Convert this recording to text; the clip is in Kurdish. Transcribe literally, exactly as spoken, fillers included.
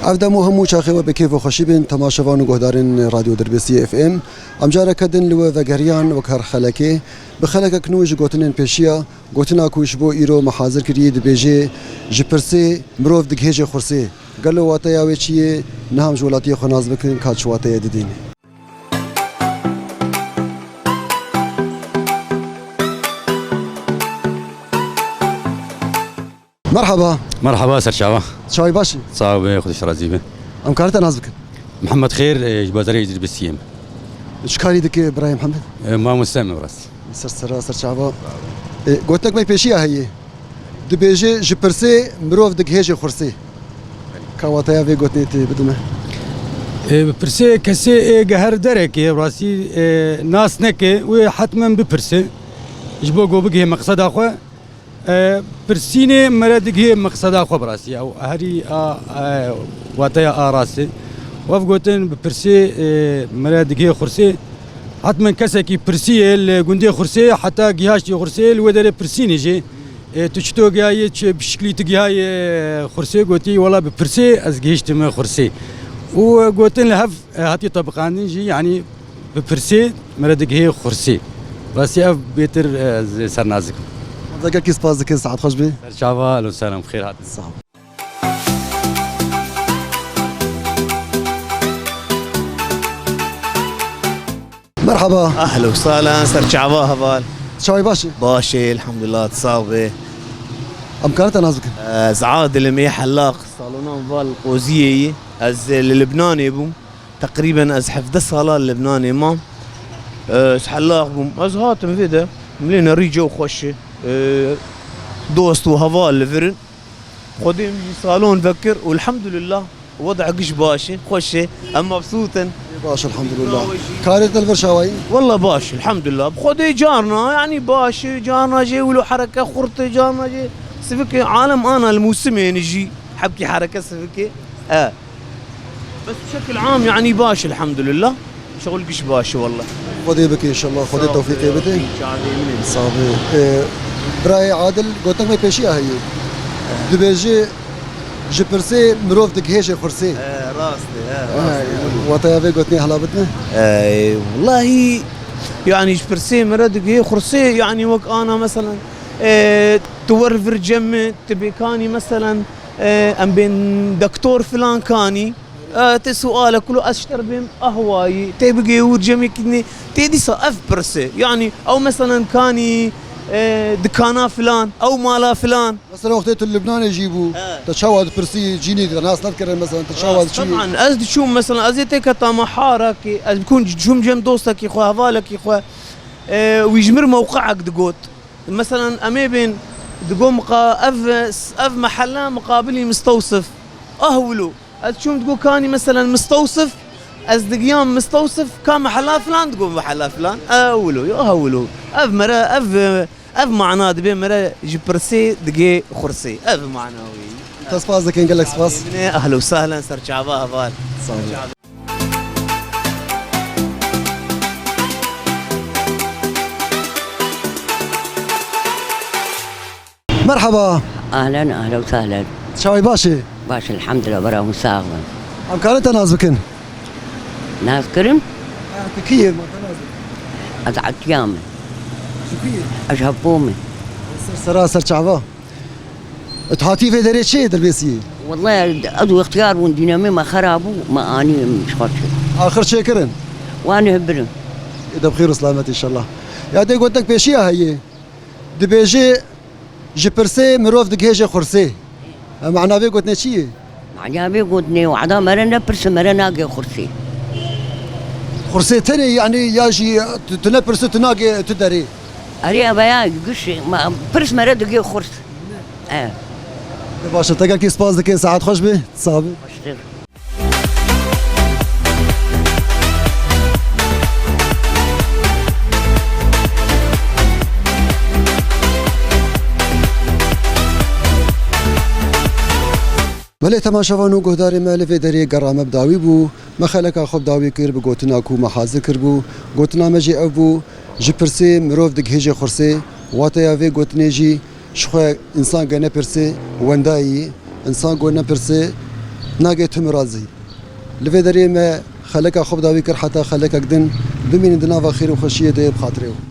Ev dem û hemû çaxê we bi kêf û xweşî bên, temaşevan û guhdarên Radyo Dirbêsiyê F M. Em careke din li we vegeriyan wek her xelekê. Bi xelekek nû ji gotinên pêşiya, gotina ku ji bo îro me hazir kirî dibêje, ji pirsê mirov digihêje xursê. Gelo wateya wê çi ye? Niha em ji welatiyê xwe nas bikin ka çi wateye didîne. Merhaba. Merhaba, serçava. Çawa baş î? Sağ ol, be, Xwedê razî be. Em karin te nas bikin? Mihemed Xêr, e, ji bazarê Îdrîsiyê me. Çi karî dike birayê Mihemed? E, mamoste me, rast. Ser sera, ser çava. E, gotinek me pêşiya heye. Dibêje, ji pirsê mirov digihêje xursê. Ka wateya vê gotinê tê bidime. E, bi pirsê kesê ê geher derekê, rastî, e, nas neke, wê hetmen bipirse. Ji bo ku bigihê meqseda xwe. E, pirsînê mere digihê meqseda xwe bi rastî. Ew herî a, e, wateya a rastê. Wev gotin bi pirsê, e, mere digihê xursê. Hetmen kesekî pirsiye li gundê xursê, heta gihaştî xursê, li wê derê pirsînê jî. E, tu çito gihayê, çi bi şiklî tu gihayê xursê, gotî, wela bi pirsê ez gihiştime xursê. Û gotin li hev, e, hatiye tebiqandin jî, yanî bi pirsê mere digihê xursê. Rastî ev bêtir, e, ez ser nas dikim. Gelekî spas dikin, saet xweş be. Ser çava, alo selam, xêr hatin. Sağ ol. Merhaba. Ehlen û sehlen, ser çava heval. Çawa baş î? Baş î, elhamdulillah, tu sax be. Em karin te nas bikin? Ez Adil im, ê Hellaq, salonan val Qoziyê yî. Ez li Libnanê bûm. Teqrîben ez hevdeh sala li Libnanê mam. Ez Hellaq bûm. Ez hatim vê de. Milê nerî cew xweş e. Dost û heval li vir in. Xwedê min jî salon vekir û elhamdulillah weda giş baş e, xweş e, em mebsût in. Baş, elhamdulillah. Karê te li vir çawa yî? Walla baş, elhamdulillah. Bi Xwedê carna, yanî baş e, carna jê wilo hereke xurt e, carna jê sivik e. Alem ana li mûsimê ne jî, hebkî hereke sivik e. E. Bes bi şekil am, yanî baş, elhamdulillah. Şixul giş baş e, walla. Xwedê bike înşallah, Xwedê tewfîqê bide. Sağ be. Ee, birayê Adil, gotek me pêşiya heye. Dibêje, ji pirsê mirov digihêje xursê. Ee, rast e, ee, rast e. Wateya vê gotinê hela bidine? Ee, wellahî, yanî ji pirsê mire digihê xursê, yanî wek ana, meselen, ee, tu wer vir cem min, tu bê kanî, meselen, ee, em bên doktor filan kanî. E, tê sualek wilo ez ji te re bêm ehwayî, tê bigê wir cemê kidnê, tê dîsa ev pirse. Yanî ew meselen kanî, e, dikana filan, ew mala filan. Mesela wextê tu li Libnanê jî bû, he, te çawa dipirsî cînî te nas nedikirin, mesela te çawa diçûyî? Teban, ez diçûm, mesela ez ê têketama harekê, ez bikum diçûm cem dostekî xwe, hevalekî xwe, e, wî ji mir mewqeek digot. Mesela em ê bên digot miqa-, ev, ev mehelle miqabilî Mistewsif. Ah wilo. Ez çûm digot kanî, meselen, Mistewsif, ez digiyam Mistewsif, ka mehela filan, digot mehela filan. E wilo, yo ha wilo. Ev mere, ev, ev mana dibe mere ji pirsê digê xursê. Ev mana wê. Te spas dikin, gelek spas. Ehlen û sehlen, ser çava heval. Sağ olun. Merhaba. Ahlen, ahlen û sahlen. Çawî baş e? Baş, elhamdülillah, bera hûn sax bin. Em karin te nas bikin? Nas kirin? Eh, tu kî yê? Ma te nas bikin. Ez Etiya me. Tu kî yê? Ez Hepû me. Ser sera, ser çava. Tu hatî vê derê çi yê Dirbêsiyê? Wellahî, ez wextiyar bûn, dînemê me xera bû, me anî em ji xwe çû. Axir çêkirin? Wan hibirin. Ê de bi xêr û selamet înşallah. Ya dê gotek pêşiya heye. Dibêje, ji pirsê mirov digihêje xursê. E, mana vê gotinê çi ye? Mana vê gotinê, wada mere nepirse, mere nagê xursê. Xursê tenê, yanî ya jî tu, tu nepirse, tu nagê, tu derê. Erê, ev ya giş, ma, pirs mere digê xurs. E. Baş e, tekelkî spas dikin, saet xweş be, sax be. Xweştir. Belê temaşevan û guhdarê me, li vê derê gera me bi dawî bû. Me xeleka xwe bi dawî kir bi gotina ku me hazir kiribû. Gotina me jî ev bû, ji pirsê mirov digihêje xursê. Wateya vê gotinê jî, jixwe însan ge nepirse wenda yî, însan ge nepirse Nagê tu mirazî. Li vê derê me xeleka xwe bi dawî kir heta xelekek din bimînin di nava xêr û xweşiyê de bi xatirê we.